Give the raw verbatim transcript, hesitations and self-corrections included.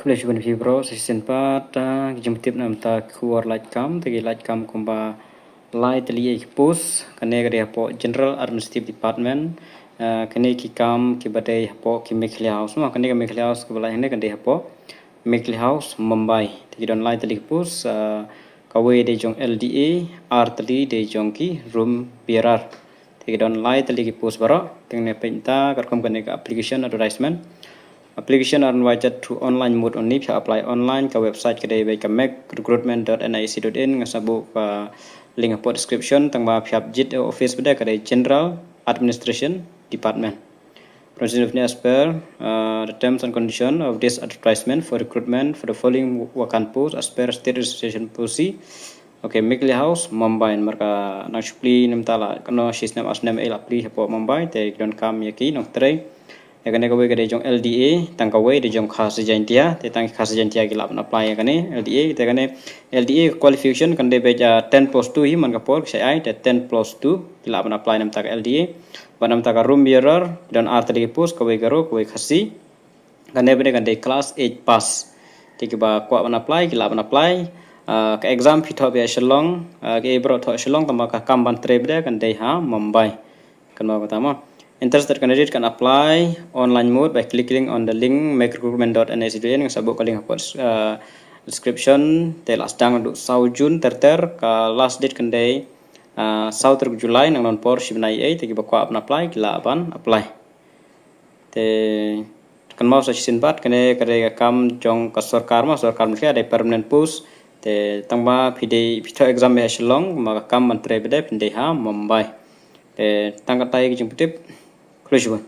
Khublei shibun ïa phi bro, sa shisien pat, ah, ki jingtip na bynta ki khubor lait kam, te ki lait kam kumba lai tylli ki post, kane ka dei hapoh General Administrative Department, ah, kane ki kam kiba dei hapoh ki Meghalaya House, ma kane ka Meghalaya House kaba lai hangne ka dei hapoh Meghalaya House Mumbai. Te ki don lai tylli ki post, ah, kawei dei jong L D A, ar tylli dei jong ki room bearer. Te ki don lai tylli ki post baroh, te ngin ïa peit mynta katkum kane ka application advertisement. Application are invited through online mode only, phi hap apply online, ka website ka dei beit ka meg recruitment dot N I C dot in, nga sa buh ka link hapoh description, tang ba phi hap jied office ba dei ka dei General Administration Department. Provision of as per, uh, the terms and condition of this advertisement for recruitment for the following vacant post as per state registration policy. Okay, Meghalaya House, Mumbai, namar ka nang shu plie na bynta la kano shi snem ar snem ei la plie hapoh Mumbai, te ki donkam ïa ki nongtrei. Ïa kane kawei ka dei jong L D A, tang kawei dei jong Khasi Jaintia, te tang Khasi Jaintia ki lah ban apply ïa kane L D A, te kane L D A qualification kan dei beit, ah, ten plus two hi man ka por ki sa ai, te ten plus two ki lah ban apply na bynta ka L D A. Bad na bynta ka room bearer, ki don ar tylli ki post, kawei Garo, kawei Khasi. Kane ba dei kan dei class eight pass. Te kiba kwah ban apply, ki lah ban apply. Ah, ka exam phi thoh beit ha Shillong, ah, kiei baroh thoh ha Shillong, tang ba ka kam ban trei ba dei kan dei ha Mumbai. Kan ba kata mo. Interested candidate can apply online mode by clicking on the link meg recruitment dot N I C dot in, nga sa buh ka link hapoh, ah, description, te la sdang naduh saw June ter ter, ka last date kan dei, ah, saw tarik July, nang don por shi bnai ei, te kiba kwah ban apply, ki lah ban apply. Te kan mo sa shisien pat, kane ka dei ka kam jong ka sorkar mo, sorkar Meghalaya, dei permanent post. Te tang ba phi dei phi thoh exam beit ha Shillong, ma ka kam ban trei ba dei phin dei ha Mumbai. Te tang katei ki jingpyntip. Khublei shibun.